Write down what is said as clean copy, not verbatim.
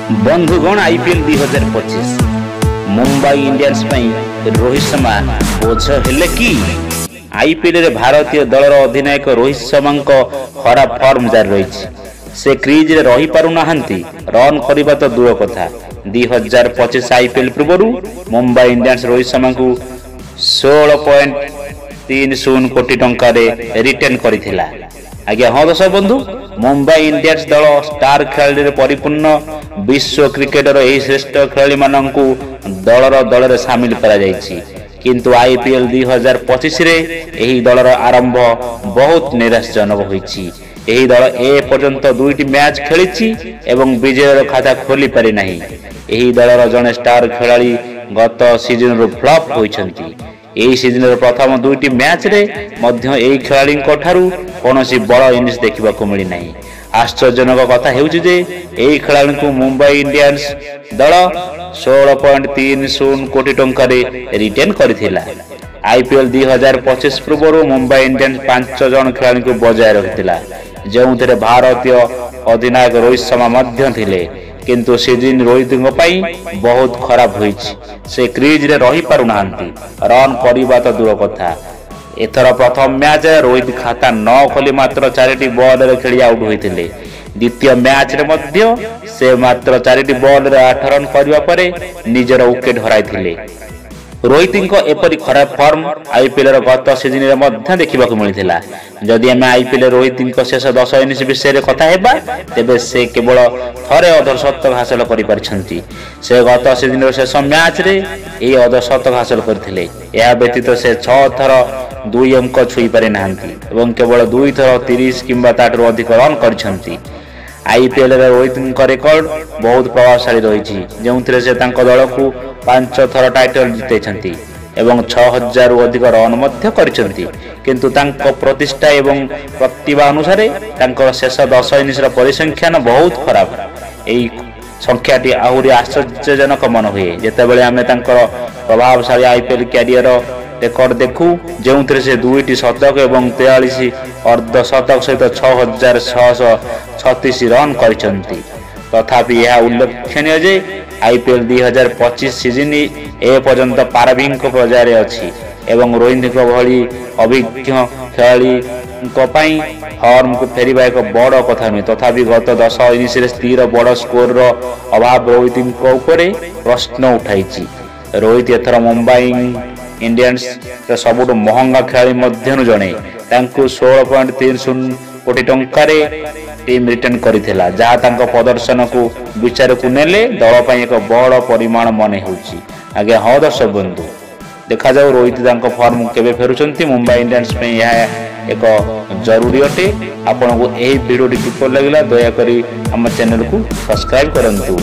ବନ୍ଧୁଗଣ, IPL 2025 Mumbai Indians ପାଇଁ ରୋହିତ ଶର୍ମା ବୋଝ ହେଲେ କି? ଆଇପିଏଲ୍ରେ ଭାରତୀୟ ଦଳର ଅଧିନାୟକ ରୋହିତ ଶର୍ମାଙ୍କ ଖରାପ ଫର୍ମ ଜାରି ରହିଛି। ସେ କ୍ରିଜ୍ରେ ରହିପାରୁନାହାନ୍ତି, ରନ୍ କରିବା ତ ଦୂର କଥା। 2025 ଆଇପିଏଲ୍ ପୂର୍ବରୁ ମୁମ୍ବାଇ ଇଣ୍ଡିଆନ୍ସ ରୋହିତ ଶର୍ମାଙ୍କୁ 16.30 କୋଟି ଟଙ୍କାରେ ରିଟେନ୍ କରିଥିଲା। ଆଜ୍ଞା ହଁ ଦର୍ଶକ ବନ୍ଧୁ, ମୁମ୍ବାଇ ଇଣ୍ଡିଆନ୍ସ ଦଳ ଷ୍ଟାର ଖେଳାଳିରେ ପରିପୂର୍ଣ୍ଣ। ବିଶ୍ୱ କ୍ରିକେଟର ଏହି ଶ୍ରେଷ୍ଠ ଖେଳାଳିମାନଙ୍କୁ ଦଳରେ ସାମିଲ କରାଯାଇଛି। କିନ୍ତୁ ଆଇପିଏଲ୍ 2025ରେ ଏହି ଦଳର ଆରମ୍ଭ ବହୁତ ନିରାଶଜନକ ହୋଇଛି। ଏହି ଦଳ ଏ ପର୍ଯ୍ୟନ୍ତ 2ଟି ମ୍ୟାଚ୍ ଖେଳିଛି ଏବଂ ବିଜୟର ଖାତା ଖୋଲି ପାରିନାହିଁ। ଏହି ଦଳର ଜଣେ ଷ୍ଟାର ଖେଳାଳି ଗତ ସିଜନରୁ ଫ୍ଲପ୍ ହୋଇଛନ୍ତି। ଏହି ସିଜନର ପ୍ରଥମ 2ଟି ମ୍ୟାଚ୍ରେ ମଧ୍ୟ ଏହି ଖେଳାଳିଙ୍କ ଠାରୁ କୌଣସି ବଡ଼ ଇନିଂସ ଦେଖିବାକୁ ମିଳିନାହିଁ। ଆଶ୍ଚର୍ଯ୍ୟଜନକ କଥା ହେଉଛି ଯେ ଏହି ଖେଳାଳିଙ୍କୁ ମୁମ୍ବାଇ ଇଣ୍ଡିଆନ୍ସ ଦଳ 16.30 କୋଟି ଟଙ୍କାରେ ରିଟେନ୍ କରିଥିଲା। ଆଇପିଏଲ୍ 2025 ପୂର୍ବରୁ ମୁମ୍ବାଇ ଇଣ୍ଡିଆନ୍ସ 5 ଜଣ ଖେଳାଳିଙ୍କୁ ବଜାୟ ରଖିଥିଲା, ଯେଉଁଥିରେ ଭାରତୀୟ ଅଧିନାୟକ ରୋହିତ ଶର୍ମା ମଧ୍ୟ ଥିଲେ। କିନ୍ତୁ ସିଜିନ୍ ରୋହିତଙ୍କ ପାଇଁ ବହୁତ ଖରାପ ହୋଇଛି। ସେ କ୍ରିଜ୍ରେ ରହିପାରୁନାହାନ୍ତି, ରନ୍ କରିବା ତ ଦୂର କଥା। ଏଥର ପ୍ରଥମ ମ୍ୟାଚ୍ରେ ରୋହିତ ଖାତା ନ ଖୋଲି ମାତ୍ର 4ଟି ବଲରେ ଖେଳି ଆଉଟ୍ ହୋଇଥିଲେ। ଦ୍ୱିତୀୟ ମ୍ୟାଚ୍ରେ ମଧ୍ୟ ସେ ମାତ୍ର 4ଟି ବଲରେ 8 ରନ୍ କରିବା ପରେ ନିଜର ୱିକେଟ୍ ହରାଇଥିଲେ। ରୋହିତଙ୍କ ଏପରି ଖରାପ ଫର୍ମ ଆଇପିଏଲ୍ର ଗତ ସିଜନରେ ମଧ୍ୟ ଦେଖିବାକୁ ମିଳିଥିଲା। ଯଦି ଆମେ ଆଇପିଏଲ୍ ରୋହିତଙ୍କ ଶେଷ 10 ଇନିଂସ ବିଷୟରେ କଥା ହେବା, ତେବେ ସେ କେବଳ ଥରେ ଅର୍ଦ୍ଧଶତକ ହାସଲ କରିପାରିଛନ୍ତି। ସେ ଗତ ସିଜନର ଶେଷ ମ୍ୟାଚ୍ରେ ଏହି ଅର୍ଦ୍ଧଶତକ ହାସଲ କରିଥିଲେ। ଏହା ବ୍ୟତୀତ ସେ 6 ଥର 2 ଅଙ୍କ ଛୁଇଁ ପାରିନାହାନ୍ତି ଏବଂ କେବଳ 2 ଥର 30 କିମ୍ବା ତାଠାରୁ ଅଧିକ ରନ୍ କରିଛନ୍ତି। ଆଇପିଏଲ୍ରେ ରୋହିତଙ୍କ ରେକର୍ଡ ବହୁତ ପ୍ରଭାବଶାଳୀ ରହିଛି, ଯେଉଁଥିରେ ସେ ତାଙ୍କ ଦଳକୁ 5 ଥର ଟାଇଟଲ୍ ଜିତାଇଛନ୍ତି ଏବଂ 6000ରୁ ଅଧିକ ରନ୍ ମଧ୍ୟ କରିଛନ୍ତି। କିନ୍ତୁ ତାଙ୍କ ପ୍ରତିଷ୍ଠା ଏବଂ ପ୍ରତିଭା ଅନୁସାରେ ତାଙ୍କର ଶେଷ 10 ଇନିଂସର ପରିସଂଖ୍ୟାନ ବହୁତ ଖରାପ। ଏହି ସଂଖ୍ୟାଟି ଆହୁରି ଆଶ୍ଚର୍ଯ୍ୟଜନକ ମନେ ହୁଏ ଯେତେବେଳେ ଆମେ ତାଙ୍କର ପ୍ରଭାବଶାଳୀ ଆଇପିଏଲ୍ କ୍ୟାରିୟର ରେକର୍ଡ ଦେଖୁ, ଯେଉଁଥିରେ ସେ 2ଟି ଶତକ ଏବଂ 43 ଅର୍ଦ୍ଧଶତକ ସହିତ 6636 ରନ୍ କରିଛନ୍ତି। ତଥାପି ଏହା ଉଲ୍ଲେଖନୀୟ ଯେ ଆଇପିଏଲ୍ 2025 ସିଜିନ୍ ଏ ପର୍ଯ୍ୟନ୍ତ ପ୍ରାରମ୍ଭିକ ପର୍ଯ୍ୟାୟରେ ଅଛି ଏବଂ ରୋହିତଙ୍କ ଭଳି ଅଭିଜ୍ଞ ଖେଳାଳିଙ୍କ ପାଇଁ ଫର୍ମକୁ ଫେରିବା ଏକ ବଡ଼ କଥା ନୁହେଁ। ତଥାପି ଗତ 10 ଇନିଂସରେ ସ୍ଥିର ବଡ଼ ସ୍କୋରର ଅଭାବ ରୋହିତଙ୍କ ଉପରେ ପ୍ରଶ୍ନ ଉଠାଇଛି। ରୋହିତ ଏଥର ମୁମ୍ବାଇ ଇଣ୍ଡିଆନ୍ସର ସବୁଠୁ ମହଙ୍ଗା ଖେଳାଳି ମଧ୍ୟରୁ ଜଣେ। ତାଙ୍କୁ 16.30 କୋଟି ଟଙ୍କାରେ ଟିମ୍ ରିଟେନ୍ କରିଥିଲା, ଯାହା ତାଙ୍କ ପ୍ରଦର୍ଶନକୁ ବିଚାରକୁ ନେଲେ ଦଳ ପାଇଁ ଏକ ବଡ଼ ପରିମାଣ ମନେ ହେଉଛି। ଆଜ୍ଞା ହଁ ଦର୍ଶକ ବନ୍ଧୁ, ଦେଖାଯାଉ ରୋହିତ ତାଙ୍କ ଫର୍ମ କେବେ ଫେରୁଛନ୍ତି। ମୁମ୍ବାଇ ଇଣ୍ଡିଆନ୍ସ ପାଇଁ ଏହା ଏକ ଜରୁରୀ ଅଟେ। ଆପଣଙ୍କୁ ଏହି ଭିଡ଼ିଓଟି କିପରି ଲାଗିଲା, ଦୟାକରି ଆମ ଚ୍ୟାନେଲକୁ ସବସ୍କ୍ରାଇବ୍ କରନ୍ତୁ।